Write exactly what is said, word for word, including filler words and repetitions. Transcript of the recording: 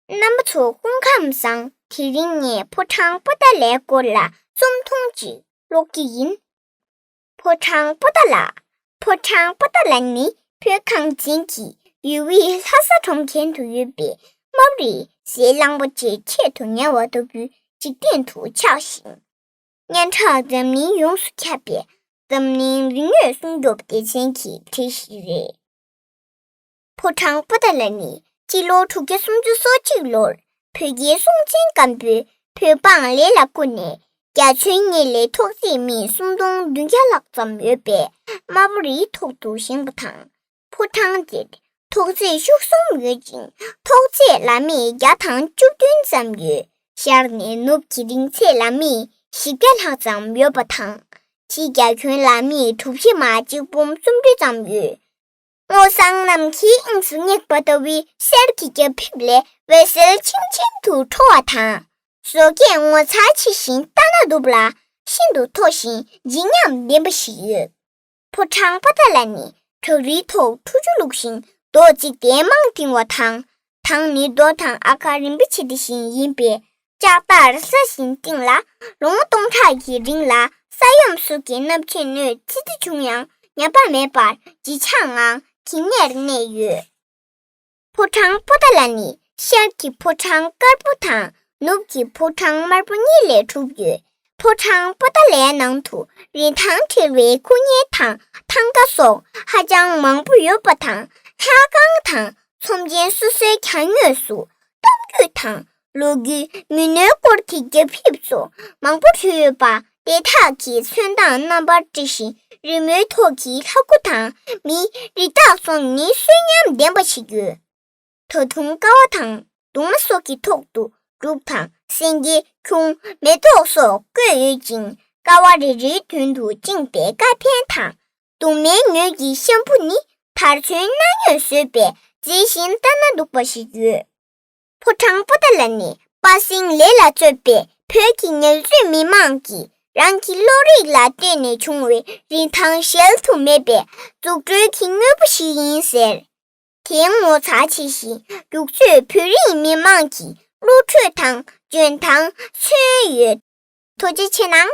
རྣམ་པ་ཚོ་སྐུ་ཁམས་བཟང་། དེ་རིང་ངས་ཕོ་བྲང་པོ་ཏཱ་ལའི་སྐོར་ལ་རྩོམ་ཐུང་ཅིག་ཀློག་གི་ཡིན། ཕོ་བྲང་པོ་ཏཱ་ལ། ཕོ་བྲང་པོ་ཏཱ་ལ་ནི་བོད་གངས་ཅན་གྱི་ཡུལ་དབུས་ལྷ་ས་གྲོང་ཁྱེར་དུ་ཡོད་པའི་དམར་པོ་རིའི་ཟས་གླང་པོ་ཆེའི་ཆེད་དུ་ཉེ་བར་དུ་བོད་འཇིག་རྟེན་དུ་ཆགས་ཤིང་། སྙན་གྲགས་འཛམ་གླིང་ཡོངས་སུ་ཁྱབ་པའི་འཛམ་གླིང་རིག་དངོས་སྲུང་སྐྱོབ་སྡེ་ཚན་གྱི་གྲས་ཤིག་རེད། ཕོ་བྲང་པོ་ཏཱ་ལ་ནི་སྤྱི་ལོ་དྲུག་བརྒྱ་སུམ་ཅུ་སོ་གཅིག་ལོར་བོད་རྒྱལ་སྲོང་བཙན་སྒམ་པོས་བོད་འབངས་ལས་ལ་བཀུར་ནས་རྒྱ་ཆེན་གཉིས་ལས་ཐོག་བརྩེགས་མི་སུམ་སྟོང་བདུན་བརྒྱ་ལྷག་ཙམ་ཡོད་པའི་དམར་པོ་རིའི་ཐོག་ཏུ་བཞེངས་པ་དང་། ཕོ་བྲང་དེར་ཐོག་བརྩེགས་བཅུ་གསུམ་ཡོད་ཅིང་། ཐོག་བརྩེགས་ལ་མི་བརྒྱ་དང་བཅུ་བདུན་ཙམ་ཡོད། ཤར་ནས་ནུབ་ཀྱི་རིང་ཚད་ལ་མི་བཞི་བརྒྱ་ལྷག་ཙམ་ཡོད་པ་དང་། ཕྱིའི་རྒྱ་ཁྱོན་ལ་མི་གྲུ་བཞི་མ་གཅིག་འབུམ་སུམ་ཅུ་ཙམ་ཡོད། སྔོ་བསངས་གནམ་གྱི་དབྱིངས་སུ་བསྙེགས་པ་ལྟ་བུའི་གསེར་གྱི་རྒྱ་ཕིབས་ལས་འོད་ཟེར་ཆེམ་ཆེམ་དུ་འཕྲོ་བ་དང་། བཟོ་བཀོད་ངོ་མཚར་ཆེ་ཞིང་ལྟ་ན་སྡུག་ལ་ཤིན་ཏུ་མཐོ་ཞིང་བརྗིད་ཉམས་ལྡན་པ་ཞིག་ཡོད། ཕོ་བྲང་པོ་ཏཱ་ལ་ནི་བྲག་རིའི་ཐོག་ཁྲོ་ཆུ་བླུགས་ཤིང་རྡོ་རྩིག་ལྡན་མང་བཏིང་བ་དང་། ཐང་ནི་རྡོ་དང་ཨ་ག་རིན་པོ་ཆེ་དེ་བཞིན་ཡིན་པས། ལྕགས་ཐག་སྲ་ཞིང་བཏིང་ལ། ལོ་ངོ་སྟོང་ཕྲག་གི་རིང་ལ་ས་ཡོམ་སོགས་ཀྱི་གནམ་གཤིས་གནོད་འཚེ་འདི་བྱུང་ཡང་ཉམས་པ་མེད་པར་བརྗིད་ཆགས་ངང་གད་སྙིགས་གནས་ཡོད། ཕོ་བྲང་པོ་ཏཱ་ལ་ནི་ཤར་གྱི་ཕོ་བྲང་དཀར་པོ་དང་ནུབ་ཀྱི་ཕོ་བྲང་དམར་པོ་གཉིས་ལས་གྲུབ་ཡོད། ཕོ་བྲང་པོ་ཏཱ་ལའི་ནང་དུ་རིན་ཐང་བྲལ་བའི་སྐུ་བརྙན་དང་ཐང་ག་སོགས་ཧ་ཅང་མང་པོ་ཡོད་པ་དང་། ལྷ་ཁང་དང་ཚོམས་ཆེན་སོ་སོའི་གྱང་ངོས་སུ་གཏམ་རྒྱུད་དང་། ལོ་རྒྱུས། མི་སྣའི་སྐོར་གྱི་རྒྱ་ཕིབས་སོགས་མང་པོ་བྲིས་ཡོད་པ། དེ་དག་གི་ཚོན་མདངས་རྣམ་པར་བཀྲ་ཞིང་རི་མོའི་ཐོག་གི་ལྷ་སྐུ་དང་མིའི་རི་དྭགས་སོགས་ནི་གསོན་ཉམས་ལྡན་པ་ཞིག་ཡོད། ད་དུང་ཀ་བ་དང་གདུང་མ་སོགས་ཀྱི་ཐོག་ཏུ་འབྲུག་དང་སེང་གེ། ཁྱུང་། མེ་ཏོག་སོགས་བཀོད་ཡོད་ཅིང་། ཀ་བ་རེ་རེའི་མདུན་དུ་བཅིངས་པའི་ཀ་ཕན་དང་། གདུང་མའི་ངོས་ཀྱི་ཤམ་བུ་ནི་དར་ཚོན་སྣ་ཡོད་བཟོས་པའི་མཛེས་ཤིང་ལྟ་ན་སྡུག་པ་ཞིག་ཡོད། ཕོ་བྲང་པོ་ཏཱ་ལ་ནི་པ་སེང་ལེ་ལ་གཙོས་པའི་བོད་ཀྱི་ཉ་རྫོང་མི་མང་གིས་རང་གི་བློ་རིག་ལ་བརྟེན་ནས་བྱུང་བའི་རིན་ཐང་གཞལ་དུ་མེད་པའི་རྫུ་འཕྲུལ་གྱི་དངོས་པོ་ཞིག་ཡིན་ཟེར། དེའི་ངོ་མཚར་ཆེ་ཞིང་ལུགས་སྲོལ་བོད་རིགས་མི་མང་གི་བློ་གྲོས་དང་འཇོན་ཐང་མཚོན་ཡོད། ཐུགས་རྗེ་ཆེ་གནང་།